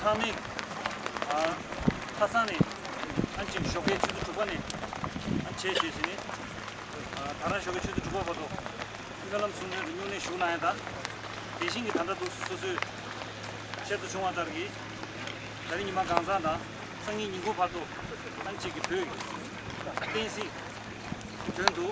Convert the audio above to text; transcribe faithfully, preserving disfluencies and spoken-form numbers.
ཚང་མས་ཨ་ཁ་སང་ནས་ཨ་ཅིག་ཞོགས་ཀའི་ཆུ་ཚོད་དྲུག་པ་ནས་ཨ་བྱས་བྱས་བྱས་ནས་ཨ་ད་རང་ཞོགས་ཀའི་ཆུ་ཚོད་དྲུག་པ་བར་དུ་སྨོན་ལམ་གསུང་འདོན་དུ་སྨྱུང་གནས་ཞུགས་གནང་ཡ་དང་། དེ་བཞིན་གྱི་ད་ལྟ་འདུག་སོ་སོའི་ཤེས་ཚོད་བྱུང་བ་ལྟར་གྱི་ད་རིང་ཉི་མ་གང་ཚང་དང་སང་ཉིན་ཉིན་གུང་བར་དུ་ཨ་ཅིག་གི་བོད་ཀྱི་བསྟན་སྲིད་དོན་དུ།